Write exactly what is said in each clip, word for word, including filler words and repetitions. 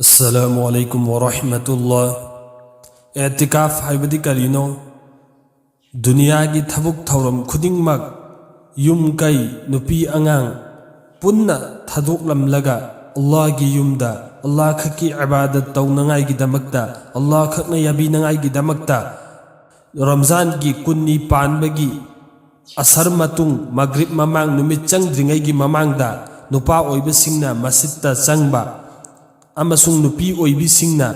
ꯑꯁꯂꯥꯃꯨ ꯑꯂꯥꯏꯀꯨꯝ ꯋꯥꯔꯍꯃꯇꯨꯜꯂꯥ꯫ ꯑꯦꯇꯤꯀꯥꯐ ꯍꯥꯏꯕꯗꯤ ꯀꯔꯤꯅꯣ? ꯗꯨꯅꯤꯌꯥꯒꯤ ꯊꯕꯛ ꯊꯧꯔꯝ ꯈꯨꯗꯤꯡꯃꯛ, ꯌꯨꯝ ꯀꯩ, ꯅꯨꯄꯤ ꯑꯉꯥꯡ ꯄꯨꯟꯅ ꯊꯥꯗꯣꯛꯂꯝꯂꯒ, ꯑꯜꯂꯥꯍꯒꯤ ꯌꯨꯝꯗ ꯑꯜꯂꯥꯍ ꯈꯛꯀꯤ ꯏꯕꯥꯗꯠ ꯇꯧꯅꯉꯥꯏꯒꯤꯗꯃꯛꯇ, ꯑꯜꯂꯥꯍ ꯈꯛꯅ ꯌꯥꯕꯤꯅꯉꯥꯏꯒꯤꯗꯃꯛꯇ, ꯔꯝꯖꯥꯟꯒꯤ ꯀꯨꯟꯅꯤ ꯄꯥꯟꯕꯒꯤ ꯑꯁꯔ ꯃꯇꯨꯡ, ꯃꯒ꯭ꯔꯤꯕ ꯃꯃꯥꯡ, ꯅꯨꯃꯤꯠ ꯆꯪꯗ꯭ꯔꯤꯉꯩꯒꯤ ꯃꯃꯥꯡꯗ ꯅꯨꯄꯥ ꯑꯣꯏꯕꯁꯤꯡꯅ ꯃꯁꯖꯤꯗꯇ ꯆꯪꯕ ꯑꯃꯁꯨꯡ ꯅꯨꯄꯤ ꯑꯣꯏꯕꯤꯁꯤꯡꯅ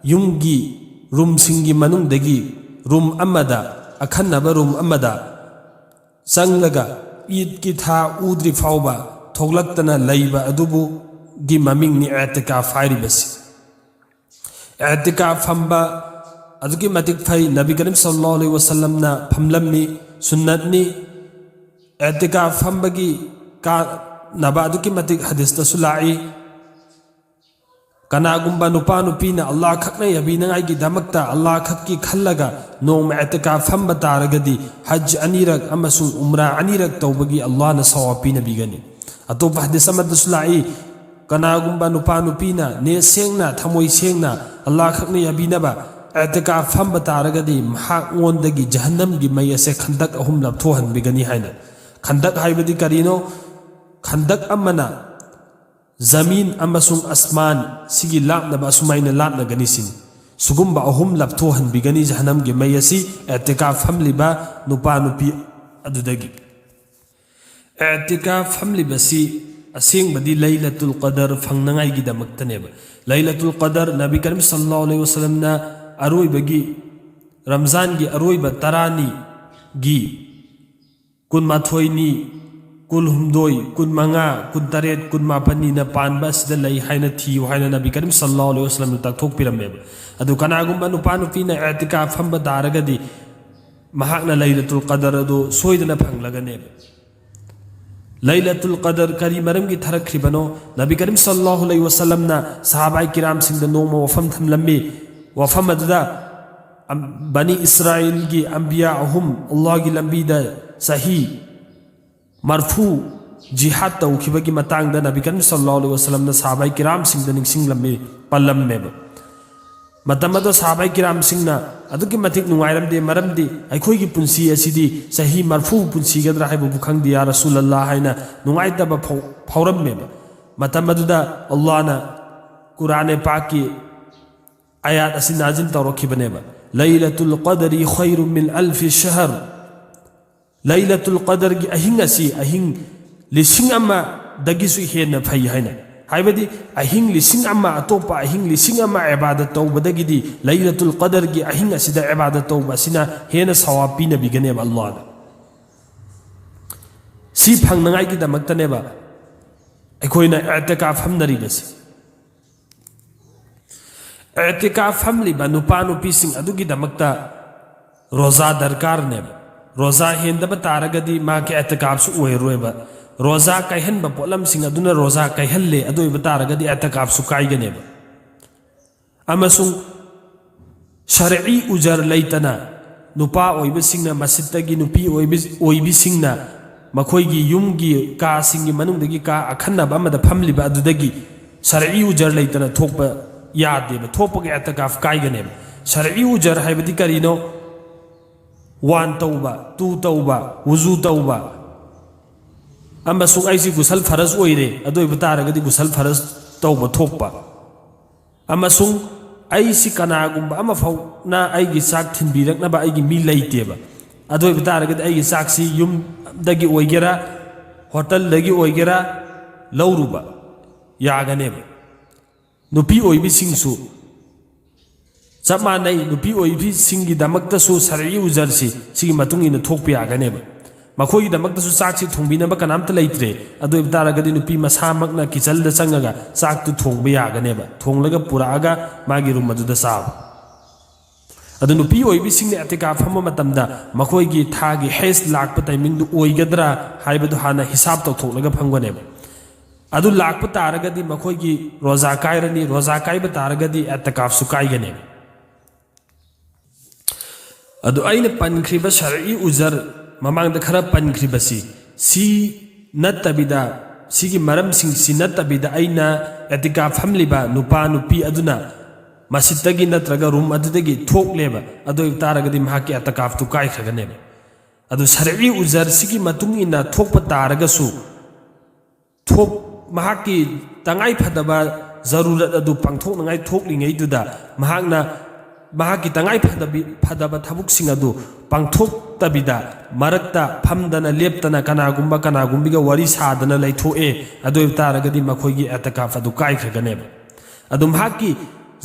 ꯌꯨꯝꯒꯤ ꯔꯨꯝꯁꯤꯡꯒꯤ ꯃꯅꯨꯡꯗꯒꯤ ꯔꯨꯝ ꯑꯃꯗ, ꯑꯈꯟꯅꯕ ꯔꯨꯝ ꯑꯃꯗ ꯆꯪꯂꯒ ꯏꯗꯀꯤ ꯊꯥ ꯎꯗ꯭ꯔꯤ ꯐꯥꯎꯕ ꯊꯣꯛꯂꯛꯇꯅ ꯂꯩꯕ ꯑꯗꯨꯕꯨꯒꯤ ꯃꯃꯤꯡꯅꯤ ꯑꯦꯇꯤꯀꯥꯐ ꯍꯥꯏꯔꯤꯕꯁꯤ꯫ ꯑꯦꯇꯤꯀꯥꯐ ꯐꯝꯕ ꯑꯗꯨꯛꯀꯤ ꯃꯇꯤꯛ ꯐꯩ꯫ ꯅꯕꯤ ꯀꯔꯤꯝ ꯁꯜꯂꯜꯂꯥꯍꯨ ꯑꯂꯩꯍꯤ ꯋꯁꯜꯂꯝꯅ ꯐꯝꯂꯝꯃꯤ, ꯁꯨꯟꯅꯠꯅꯤ꯫ ꯑꯦꯇꯤꯀꯥꯐ ꯐꯝꯕꯒꯤ ꯀꯥꯟꯅꯕ ꯑꯗꯨꯛꯀꯤ ꯃꯇꯤꯛ ꯍꯗꯤꯁꯇꯁꯨ ꯂꯥꯛꯏ꯫ ꯀꯅꯥꯒꯨꯝꯕ ꯅꯨꯄꯥ ꯅꯨꯄꯤꯅ ꯑꯜꯂꯥꯍ ꯈꯛꯅ ꯌꯥꯕꯤꯅꯉꯥꯏꯒꯤꯗꯃꯛꯇ ꯑꯜꯂꯥꯍ ꯈꯛꯀꯤ ꯈꯜꯂꯒ ꯅꯣꯡꯃ ꯑꯦꯇꯤꯀꯥꯐ ꯐꯝꯕ ꯇꯥꯔꯒꯗꯤ, ꯍꯖ ꯑꯅꯤꯔꯛ ꯑꯃꯁꯨꯡ ꯎꯝꯔꯥ ꯑꯅꯤꯔꯛ ꯇꯧꯕꯒꯤ ꯑꯜꯂꯥꯍꯅ ꯁꯋꯥꯕ ꯄꯤꯅꯕꯤꯒꯅꯤ꯫ ꯑꯇꯣꯞꯄ ꯍꯗꯤꯁ ꯑꯃꯗꯁꯨ ꯂꯥꯛꯏ, ꯀꯅꯥꯒꯨꯝꯕ ꯅꯨꯄꯥ ꯅꯨꯄꯤꯅ ꯅꯦ ꯁꯦꯡꯅ, ꯊꯃꯣꯏ ꯁꯦꯡꯅ ꯑꯜꯂꯥꯍ ꯈꯛꯅ ꯌꯥꯕꯤꯅꯕ ꯑꯦꯇꯤꯀꯥꯐ ꯐꯝꯕ ꯇꯥꯔꯒꯗꯤ, ꯃꯍꯥꯛꯉꯣꯟꯗꯒꯤ ꯖꯍꯟꯅꯝꯒꯤ ꯃꯩ ꯑꯁꯦ ꯈꯟꯗꯛ ꯑꯍꯨꯝ ꯂꯥꯞꯊꯣꯛꯍꯟꯕꯤꯒꯅꯤ ꯍꯥꯏꯅ꯫ ꯈꯟꯗꯛ ꯍꯥꯏꯕꯗꯤ ꯀꯔꯤꯅꯣ? ꯈꯟꯗꯛ ꯑꯃꯅ ꯖꯃꯤꯟ ꯑꯃꯁꯨꯡ ꯑꯁꯃꯥꯟ ꯁꯤꯒꯤ ꯂꯥꯞꯅꯕ ꯑꯁꯨꯃꯥꯏꯅ ꯂꯥꯞꯅꯒꯅꯤ ꯁꯤꯅꯤ꯫ ꯁꯤꯒꯨꯝꯕ ꯑꯍꯨꯝ ꯂꯥꯞꯊꯣꯛꯍꯟꯕꯤꯒꯅꯤ ꯖꯍꯟꯅꯝꯒꯤ ꯃꯩ ꯑꯁꯤ ꯑꯦꯇꯤꯀꯥꯐ ꯐꯝꯂꯤꯕ ꯅꯨꯄꯥ ꯅꯨꯄꯤ ꯑꯗꯨꯗꯒꯤ꯫ ꯑꯦꯇꯤꯀꯥꯐ ꯐꯝꯂꯤꯕꯁꯤ ꯑꯁꯦꯡꯕꯗꯤ ꯂꯩꯂꯇꯨꯜ ꯀꯗꯔ ꯐꯪꯅꯉꯥꯏꯒꯤꯗꯃꯛꯇꯅꯦꯕ꯫ ꯂꯩꯂꯇꯨꯜ ꯀꯗꯔ ꯅꯕꯤ ꯀꯔꯤꯝ ꯁꯜꯂꯜꯂꯥꯍꯨ ꯑꯂꯩꯍꯤ ꯋꯁꯜꯂꯝꯅ ꯑꯔꯣꯏꯕꯒꯤ, ꯔꯝꯖꯥꯟꯒꯤ ꯑꯔꯣꯏꯕ ꯇꯔꯥꯅꯤꯒꯤ, ꯀꯨꯟꯃꯥꯊꯣꯏꯅꯤ, ꯀꯨꯟꯍꯨꯝꯗꯣꯏ, ꯀꯨꯟꯃꯉꯥ, ꯀꯨꯟꯇꯔꯦꯠ, ꯀꯨꯟꯃꯥꯄꯟꯅꯤꯅ ꯄꯥꯟꯕ ꯑꯁꯤꯗ ꯂꯩ ꯍꯥꯏꯅ ꯊꯤꯌꯨ ꯍꯥꯏꯅ ꯅꯕꯤ ꯀꯔꯤꯝ ꯁꯜꯂꯜꯂꯥꯍꯨ ꯑꯂꯩꯍꯤ ꯋꯁꯜꯂꯝꯅ ꯇꯥꯛꯊꯣꯛꯄꯤꯔꯝꯃꯦꯕ꯫ ꯑꯗꯨ ꯀꯅꯥꯒꯨꯝꯕ ꯅꯨꯄꯥ ꯅꯨꯄꯤꯅ ꯑꯦꯇꯤꯀꯥꯐ ꯐꯝꯕ ꯇꯥꯔꯒꯗꯤ, ꯃꯍꯥꯛꯅ ꯂꯩꯂꯇꯨꯜ ꯀꯗꯔ ꯑꯗꯨ ꯁꯣꯏꯗꯅ ꯐꯪꯂꯒꯅꯦꯕ꯫ ꯂꯩꯂꯇꯨꯜ ꯀꯗꯔ ꯀꯔꯤ ꯃꯔꯝꯒꯤ ꯊꯥꯔꯛꯈ꯭ꯔꯤꯕꯅꯣ? ꯅꯕꯤ ꯀꯔꯤꯝ ꯁꯜꯂꯜꯂꯥꯍꯨ ꯑꯂꯩꯍꯤ ꯋꯁꯜꯂꯝꯅ ꯁꯍꯥꯕꯥꯏ ꯀꯤꯔꯥꯝꯁꯤꯡꯗ ꯅꯣꯡꯃ ꯋꯥꯐꯝ ꯊꯝꯂꯝꯃꯤ꯫ ꯋꯥꯐꯝ ꯑꯗꯨꯗ, ꯑꯝ, ꯕꯅꯤ ꯏꯁꯔꯥꯏꯜꯒꯤ ꯑꯝꯕꯤꯌꯥ ꯑꯍꯨꯝ ꯑꯜꯂꯥꯍꯒꯤ ꯂꯝꯕꯤꯗ ꯆꯍꯤ ꯃꯔꯐꯨ ꯖꯤꯍꯥꯗ ꯇꯧꯈꯤꯕꯒꯤ ꯃꯇꯥꯡꯗ ꯅꯕꯤ ꯀꯔꯤꯝ ꯁꯜꯂꯜꯂꯥꯍꯨ ꯑꯂꯩꯍꯤ ꯋꯥꯁꯂꯝꯅ ꯁꯍꯥꯕꯥꯏ ꯀꯤꯔꯥꯝꯁꯤꯡꯗ ꯅꯤꯡꯁꯤꯡꯂꯝꯃꯤ, ꯄꯜꯂꯝꯃꯦꯕ꯫ ꯃꯇꯝ ꯑꯗꯣ ꯁꯍꯥꯕꯥꯏ ꯀꯤꯔꯥꯝꯁꯤꯡꯅ ꯑꯗꯨꯛꯀꯤ ꯃꯇꯤꯛ ꯅꯨꯡꯉꯥꯏꯔꯝꯗꯦ, ꯃꯔꯝꯗꯤ ꯑꯩꯈꯣꯏꯒꯤ ꯄꯨꯟꯁꯤ ꯑꯁꯤꯗꯤ ꯆꯍꯤ ꯃꯔꯐꯨ ꯄꯨꯟꯁꯤꯒꯗ꯭ꯔꯥ ꯍꯥꯏꯕꯕꯨ ꯈꯪꯗꯦ, ꯌꯥ ꯔꯁꯨꯂꯜꯂꯥ ꯍꯥꯏꯅ ꯅꯨꯡꯉꯥꯏꯇꯕ ꯐꯥꯎ-, ꯐꯥꯎꯔꯝꯃꯦꯕ꯫ ꯃꯇꯝ ꯑꯗꯨꯗ ꯑꯜꯂꯥꯍꯅ ꯀꯨꯔꯥꯟ ꯄꯥꯛꯀꯤ ꯑꯌꯥꯠ ꯑꯁꯤ ꯅꯥꯖꯤꯜ ꯇꯧꯔꯛꯈꯤꯕꯅꯦꯕ, "ꯂꯩꯂꯇꯨꯜ ꯀꯗꯔꯤ ꯈꯩꯔꯨ ꯃꯤꯟ ꯑꯜꯐꯤ ꯁꯍꯔ"꯫ ꯂꯩꯂꯇꯨꯜ ꯀꯗꯔꯒꯤ ꯑꯍꯤꯡ ꯑꯁꯤ ꯑꯍꯤꯡ ꯂꯤꯁꯤꯡ ꯑꯃꯗꯒꯤꯁꯨ ꯍꯦꯟꯅ ꯐꯩ ꯍꯥꯏꯅ꯫ ꯍꯥꯏꯕꯗꯤ ꯑꯍꯤꯡ ꯂꯤꯁꯤꯡ ꯑꯃ, ꯑꯇꯣꯞꯄ ꯑꯍꯤꯡ ꯂꯤꯁꯤꯡ ꯑꯃ ꯏꯕꯥꯗꯠ ꯇꯧꯕꯗꯒꯤꯗꯤ ꯂꯩꯂꯇꯨꯜ ꯀꯗꯔꯒꯤ ꯑꯍꯤꯡ ꯑꯁꯤꯗ ꯏꯕꯥꯗꯠ ꯇꯧꯕ ꯑꯁꯤꯅ ꯍꯦꯟꯅ ꯁꯋꯥꯕ ꯄꯤꯅꯕꯤꯒꯅꯦꯕ ꯑꯜꯂꯥꯍꯅ꯫ ꯁꯤ ꯐꯪꯅꯉꯥꯏꯒꯤꯗꯃꯛꯇꯅꯦꯕ ꯑꯩꯈꯣꯏꯅ ꯑꯦꯇꯤꯀꯥꯐ ꯐꯝꯅꯔꯤꯕꯁꯤ꯫ ꯑꯦꯇꯤꯀꯥꯐ ꯐꯝꯂꯤꯕ ꯅꯨꯄꯥ ꯅꯨꯄꯤꯁꯤꯡ ꯑꯗꯨꯒꯤꯗꯃꯛꯇ ꯔꯣꯖꯥ ꯗꯔꯀꯥꯔꯅꯦꯕ꯫ ꯔꯣꯖꯥ ꯍꯦꯟꯗꯕ ꯇꯥꯔꯒꯗꯤ ꯃꯥꯒꯤ ꯑꯦꯇꯤꯀꯥꯐꯁꯨ ꯑꯣꯏꯔꯣꯏꯕ꯫ ꯔꯣꯖꯥ ꯀꯥꯏꯍꯟꯕ ꯄꯣꯠꯂꯝꯁꯤꯡ ꯑꯗꯨꯅ ꯔꯣꯖꯥ ꯀꯥꯏꯍꯜꯂꯦ, ꯑꯗꯨ ꯑꯣꯏꯕ ꯇꯥꯔꯒꯗꯤ ꯑꯦꯇꯤꯀꯥꯐꯁꯨ ꯀꯥꯏꯒꯅꯦꯕ꯫ ꯑꯃꯁꯨꯡ ꯁꯔꯏ ꯎꯖꯔ ꯂꯩꯇꯅ ꯅꯨꯄꯥ ꯑꯣꯏꯕꯁꯤꯡꯅ ꯃꯁꯖꯤꯠꯇꯒꯤ ꯅꯨꯄꯤ ꯑꯣꯏꯕꯤ-, ꯑꯣꯏꯕꯤꯁꯤꯡꯅ ꯃꯈꯣꯏꯒꯤ ꯌꯨꯝꯒꯤ ꯀꯥꯁꯤꯡꯒꯤ ꯃꯅꯨꯡꯗꯒꯤ ꯀꯥ ꯑꯈꯟꯅꯕ ꯑꯃꯗ ꯐꯝꯂꯤꯕ ꯑꯗꯨꯗꯒꯤ ꯁꯔꯏ ꯎꯖꯔ ꯂꯩꯇꯅ ꯊꯣꯛꯄ ꯌꯥꯗꯦꯕ꯫ ꯊꯣꯛꯄꯒꯤ ꯑꯦꯇꯤꯀꯥꯐ ꯀꯥꯏꯒꯅꯦꯕ꯫ ꯁꯔꯏ ꯎꯖꯔ ꯍꯥꯏꯕꯗꯤ ꯀꯔꯤꯅꯣ? ꯋꯥꯟ ꯇꯧꯕ, ꯇꯨ ꯇꯧꯕ, ꯋꯨꯖꯨ ꯇꯧꯕ, ꯑꯃꯁꯨꯡ ꯑꯩꯁꯤ ꯒꯨꯁꯜ ꯐꯔꯖ ꯑꯣꯏꯔꯦ, ꯑꯗꯨ ꯑꯣꯏꯕ ꯇꯥꯔꯒꯗꯤ ꯒꯨꯁꯜ ꯐꯔꯖ ꯇꯧꯕ ꯊꯣꯛꯄ, ꯑꯃꯁꯨꯡ ꯑꯩꯁꯤ ꯀꯅꯥꯒꯨꯝꯕ ꯑꯃ ꯐꯥꯎꯅ ꯑꯩꯒꯤ ꯆꯥꯛ ꯊꯤꯟꯕꯤꯔꯛꯅꯕ ꯑꯩꯒꯤ ꯃꯤ ꯂꯩꯇꯦꯕ, ꯑꯗꯨ ꯑꯣꯏꯕ ꯇꯥꯔꯒꯗꯤ ꯑꯩꯒꯤ ꯆꯥꯛꯁꯤ ꯌꯨꯝꯗꯒꯤ ꯑꯣꯏꯒꯦꯔꯥ, ꯍꯣꯇꯦꯜꯗꯒꯤ ꯑꯣꯏꯒꯦꯔꯥ, ꯂꯧꯔꯨꯕ ꯌꯥꯒꯅꯦꯕ꯫ ꯅꯨꯄꯤ ꯑꯣꯏꯕꯤꯁꯤꯡꯁꯨ ꯆꯞ ꯃꯥꯟꯅꯩ꯫ ꯅꯨꯄꯤ ꯑꯣꯏꯕꯤꯁꯤꯡꯒꯤꯗꯃꯛꯇꯁꯨ ꯁꯔꯏ ꯎꯖꯔꯁꯤ ꯁꯤꯒꯤ ꯃꯇꯨꯡ ꯏꯟꯅ ꯊꯣꯛꯄ ꯌꯥꯒꯅꯦꯕ꯫ ꯃꯈꯣꯏꯒꯤꯗꯃꯛꯇꯁꯨ ꯆꯥꯛꯁꯤ ꯊꯣꯡꯕꯤꯅꯕ ꯀꯅꯥꯝꯇ ꯂꯩꯇ꯭ꯔꯦ꯫ ꯑꯗꯨ ꯑꯣꯏꯕ ꯇꯥꯔꯒꯗꯤ ꯅꯨꯄꯤ ꯃꯁꯥꯃꯛꯅ ꯀꯤꯆꯟꯗ ꯆꯪꯉꯒ ꯆꯥꯛꯇꯨ ꯊꯣꯡꯕ ꯌꯥꯒꯅꯦꯕ, ꯊꯣꯡꯂꯒ ꯄꯨꯔꯛꯑꯒ ꯃꯥꯒꯤ ꯔꯨꯝ ꯑꯗꯨꯗ ꯆꯥꯕ꯫ ꯑꯗꯨ ꯅꯨꯄꯤ ꯑꯣꯏꯕꯤꯁꯤꯡꯅ ꯑꯦꯇꯤꯀꯥꯐ ꯐꯝꯕ ꯃꯇꯝꯗ ꯃꯈꯣꯏꯒꯤ ꯊꯥꯒꯤ ꯍꯦꯖ ꯂꯥꯛꯄ ꯇꯥꯏꯃꯤꯡꯗꯨ ꯑꯣꯏꯒꯗ꯭ꯔꯥ ꯍꯥꯏꯕꯗꯨ ꯍꯥꯟꯅ ꯍꯤꯁꯥꯕ ꯇꯧꯊꯣꯛꯂꯒ ꯐꯝꯒꯅꯦꯕ꯫ ꯑꯗꯨ ꯂꯥꯛꯄ ꯇꯥꯔꯒꯗꯤ ꯃꯈꯣꯏꯒꯤ ꯔꯣꯖꯥ ꯀꯥꯏꯔꯅꯤ, ꯔꯣꯖꯥ ꯀꯥꯏꯕ ꯇꯥꯔꯒꯗꯤ ꯑꯦꯇꯤꯀꯥꯐꯁꯨ ꯀꯥꯏꯒꯅꯦꯕ꯫ ꯑꯗꯨ ꯑꯩꯅ ꯄꯟꯈ꯭ꯔꯤꯕ ꯁꯔꯏ ꯎꯖꯔ, ꯃꯃꯥꯡꯗ ꯈꯔ ꯄꯟꯈ꯭ꯔꯤꯕꯁꯤ, ꯁꯤ ꯅꯠꯇꯕꯤꯗ, ꯁꯤꯒꯤ ꯃꯔꯝꯁꯤꯡꯁꯤ ꯅꯠꯇꯕꯤꯗ ꯑꯩꯅ ꯑꯦꯇꯤꯀꯥꯐ ꯐꯝꯂꯤꯕ ꯅꯨꯄꯥ ꯅꯨꯄꯤ ꯑꯗꯨꯅ ꯃꯁꯖꯤꯗꯇꯒꯤ ꯅꯠꯇ꯭ꯔꯒ ꯔꯨꯝ ꯑꯗꯨꯗꯒꯤ ꯊꯣꯛꯂꯦꯕ, ꯑꯗꯨ ꯑꯣꯏꯕ ꯇꯥꯔꯒꯗꯤ ꯃꯍꯥꯛꯀꯤ ꯑꯦꯇꯤꯀꯥꯐꯇꯨ ꯀꯥꯏꯈ꯭ꯔꯒꯅꯦꯕ꯫ ꯑꯗꯨ ꯁꯔꯏ ꯎꯖꯔꯁꯤꯒꯤ ꯃꯇꯨꯡ ꯏꯟꯅ ꯊꯣꯛꯄ ꯇꯥꯔꯒꯁꯨ, ꯊꯣꯛ ꯃꯍꯥꯛꯀꯤ ꯇꯉꯥꯏ ꯐꯗꯕ ꯖꯔꯨꯔꯠ ꯑꯗꯨ ꯄꯥꯡꯊꯣꯛꯅꯉꯥꯏ ꯊꯣꯛꯂꯤꯉꯩꯗꯨꯗ ꯃꯍꯥꯛꯅ ꯃꯍꯥꯛꯀꯤ ꯇꯉꯥꯏ ꯐꯗꯕꯤ ꯐꯗꯕ ꯊꯕꯛꯁꯤꯡ ꯑꯗꯨ ꯄꯥꯡꯊꯣꯛꯇꯕꯤꯗ, ꯃꯔꯛꯇ ꯐꯝꯗꯅ ꯂꯦꯞꯇꯅ ꯀꯅꯥꯒꯨꯝꯕ ꯀꯅꯥꯒꯨꯝꯕꯤꯒ ꯋꯥꯔꯤ ꯁꯥꯗꯅ ꯂꯩꯊꯣꯛꯑꯦ, ꯑꯗꯨ ꯑꯣꯏꯕ ꯇꯥꯔꯒꯗꯤ ꯃꯈꯣꯏꯒꯤ ꯑꯦꯇꯤꯀꯥꯐ ꯑꯗꯨ ꯀꯥꯏꯈ꯭ꯔꯒꯅꯦꯕ꯫ ꯑꯗꯨ ꯃꯍꯥꯛꯀꯤ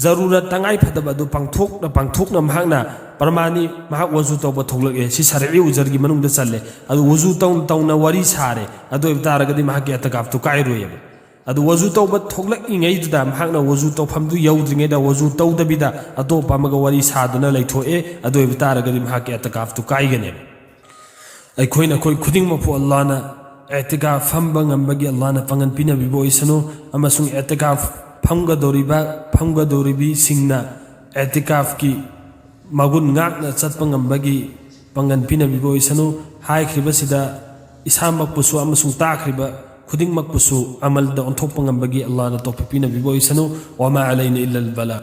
ꯖꯔꯨꯔꯠ ꯇꯉꯥꯏ ꯐꯗꯕ ꯑꯗꯨ ꯄꯥꯡꯊꯣꯛꯅ ꯄꯥꯡꯊꯣꯛꯅ ꯃꯍꯥꯛꯅ ꯄꯔꯃꯥꯅꯤ ꯃꯍꯥꯛ ꯋꯖꯨ ꯇꯧꯕ ꯊꯣꯛꯂꯛꯑꯦ, ꯁꯤ ꯁꯔꯏ ꯎꯖꯔꯒꯤ ꯃꯅꯨꯡꯗ ꯆꯜꯂꯦ꯫ ꯑꯗꯨ ꯋꯖꯨ ꯇꯧ ꯇꯧꯅ ꯋꯥꯔꯤ ꯁꯥꯔꯦ, ꯑꯗꯨ ꯑꯣꯏꯕ ꯇꯥꯔꯒꯗꯤ ꯃꯍꯥꯛꯀꯤ ꯑꯦꯇꯤꯀꯥꯐꯇꯨ ꯀꯥꯏꯔꯣꯏꯑꯕ꯫ ꯑꯗꯨ ꯋꯖꯨ ꯇꯧꯕ ꯊꯣꯛꯂꯛꯏꯉꯩꯗꯨꯗ ꯃꯍꯥꯛꯅ ꯋꯖꯨ ꯇꯧꯐꯝꯗꯨ ꯌꯧꯗ꯭ꯔꯤꯉꯩꯗ ꯋꯖꯨ ꯇꯧꯗꯕꯤꯗ ꯑꯇꯣꯞꯄ ꯑꯃꯒ ꯋꯥꯔꯤ ꯁꯥꯗꯨꯅ ꯂꯩꯊꯣꯛꯑꯦ, ꯑꯗꯨ ꯑꯣꯏꯕ ꯇꯥꯔꯒꯗꯤ ꯃꯍꯥꯛꯀꯤ ꯑꯦꯇꯤꯀꯥꯐꯇꯨ ꯀꯥꯏꯒꯅꯦꯕ꯫ ꯑꯩꯈꯣꯏꯅ ꯑꯩꯈꯣꯏ ꯈꯨꯗꯤꯡꯃꯛꯄꯨ ꯑꯜꯂꯥꯍꯅ ꯑꯦꯇꯤꯀꯥꯐ ꯐꯝꯕ ꯉꯝꯕꯒꯤ ꯑꯜꯂꯥꯍꯅ ꯄꯥꯡꯒꯟ ꯄꯤꯅꯕꯤꯕ ꯑꯣꯏꯁꯅꯨ, ꯑꯃꯁꯨꯡ ꯑꯦꯇꯤꯀꯥꯐ ꯐꯝꯒꯗꯧꯔꯤꯕ ꯐꯝꯒꯗꯧꯔꯤꯕꯤꯁꯤꯡꯅ ꯑꯦꯇꯤꯀꯥꯐꯀꯤ ꯃꯒꯨꯟ ꯉꯥꯛꯅ ꯆꯠꯄ ꯉꯝꯕꯒꯤ ꯄꯥꯡꯒꯟ ꯄꯤꯅꯕꯤꯕ ꯑꯣꯏꯁꯅꯨ꯫ ꯍꯥꯏꯈ꯭ꯔꯤꯕꯁꯤꯗ ꯏꯁꯥꯃꯛꯄꯨꯁꯨ ꯑꯃꯁꯨꯡ ꯇꯥꯈ꯭ꯔꯤꯕ ꯈꯨꯗꯤꯡꯃꯛꯄꯨꯁꯨ ꯑꯃꯜꯗ ꯑꯣꯟꯊꯣꯛꯄ ꯉꯝꯕꯒꯤ ꯑꯜꯂꯥꯍꯅ ꯇꯧꯐꯤꯛ ꯄꯤꯅꯕꯤꯕ ꯑꯣꯏꯁꯅꯨ꯫ ꯋꯃꯥ ꯑꯂꯩꯅ ꯏꯜꯂꯜ ꯕꯂꯥ꯫